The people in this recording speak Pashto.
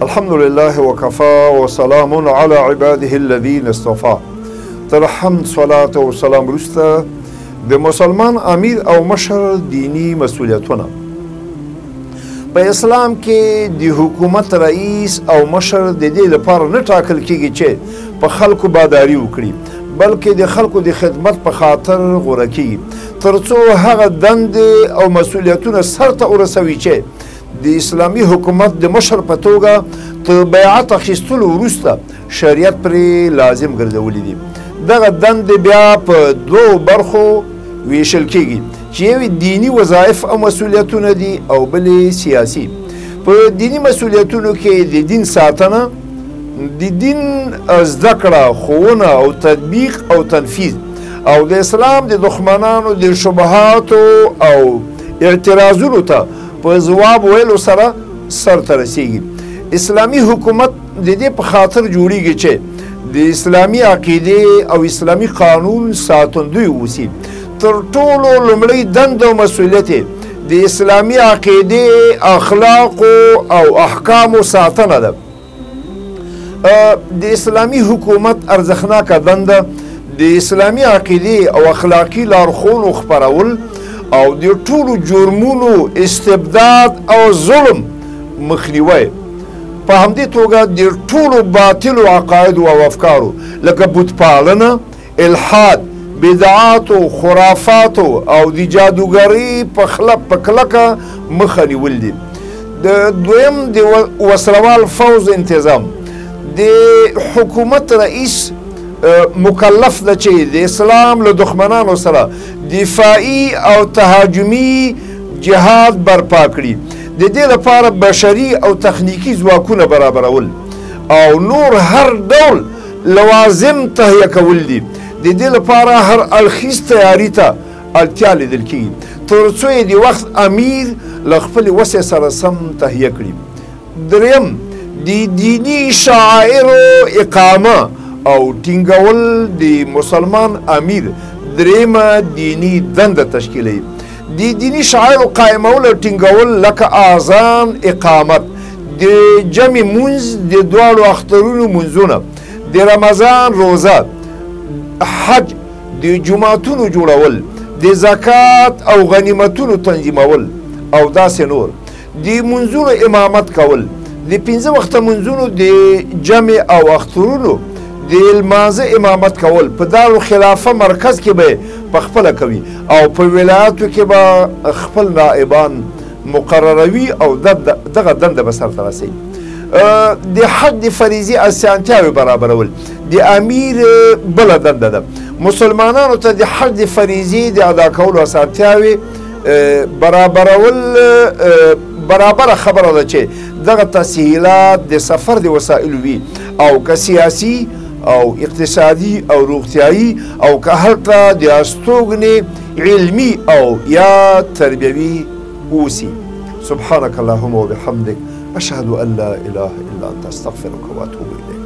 الحمد لله وكفى وسلام على عباده الذين اصطفى. تر حمد صلاة او سلام وروسته د مسلمان امیر او مشر دینی مسؤلیتونه. په اسلام کې د حکومت رئیس او مشر د دې لپاره نه ټاکل کیږي چې په خلکو باداری وکړي، بلکې د خلکو د خدمت په خاطر غوره کیږي، ترڅو هغه دندې او مسؤلیتونه سرته ورسوي چې د اسلامي حکومت د مشر په توګه تر بیعت اخیستلو وروسته شریعت پرې لازم ګرځولي دي. دغه دندې بیا په دوو برخو ویشل کیږي چې یوې دیني وظایف او مسؤلیتونه دي او بلې سیاسي. په دیني مسؤلیتونو کې د دین ساتنه، د دین زده کړه، ښوونه او تطبیق او تنفیذ، او د اسلام د دښمنانو د شبهاتو او اعتراضونو ته په ځواب ویلو سره سرته رسیږي. اسلامي حکومت د دې په خاطر جوړیږي چې د اسلامي عقیدې او اسلامي قانون ساتندوی اوسي. تر ټولو لومړۍ دنده او مسؤلیت د اسلامي عقیدې، اخلاقو او احکامو ساتنه ده. د اسلامي حکومت ارزښتناکه دنده د اسلامي عقیدې او اخلاقي لارښوونو خپرول او د ټولو جرمونو، استبداد او ظلم مخنیوی. په همدې توګه د ټولو باطلو عقایدو او افکارو لکه بتپالنه، الحاد، بدعاتو، خرافاتو او د جادوګرۍ په کلکه مخه نیول دي. د دویم د وسلوال فوځ انتظام. د حکومت رئیس مکلف ده چې د اسلام له دښمنانو سره دفاعي او تهاجمي جهاد برپا کړي. د دې لپاره بشري او تخنیکي ځواکونه برابرول او نور هر ډول لوازم تهیه کول دي. د دې لپاره هر اړخیز تیاري ته اړتیا لیدل کیږي تر څو یې د وخت امیر له خپلې وسې سره سم تهیه کړي. دریم د دیني شعائرو اقامه او ټینګول د مسلمان امیر دریمه دیني دنده تشکیلوي. د دیني شعائرو قایمول او ټینګول لکه اذان، اقامت، د جمع مونځ، د دواړو اخترونو مونځونه، د رمضان روزه، حج، د جوماتونو جوړول، د زکات او غنیمتونو تنظیمول او داسې نور، د مونځونو امامت کول، د پنځه وخته مونځونو د جمع او اخترونو د لمانځه امامت کول په دارالخلافه مرکز کې به په خپله کوي او په ولایاتو کې به خپل نائبان مقرروي او دغه دنده به سرته رسوي. د حج د فریضې اسانتیاوې برابرول د امیر بله دنده ده. مسلمانانو ته د حج د فریضې د ادا کولو اسانتیاوې برابرول برابره خبره ده چې دغه تسهیلات د سفر د وسایلو وي او که سیاسي او اقتصادي او روغتیایي او که هلته د استوګنې علمي او یا تربیوي اوسي. سبحانك اللهم وبحمدك أشهد أن لا إله إلا أنت أستغفرك وأتوب إليك.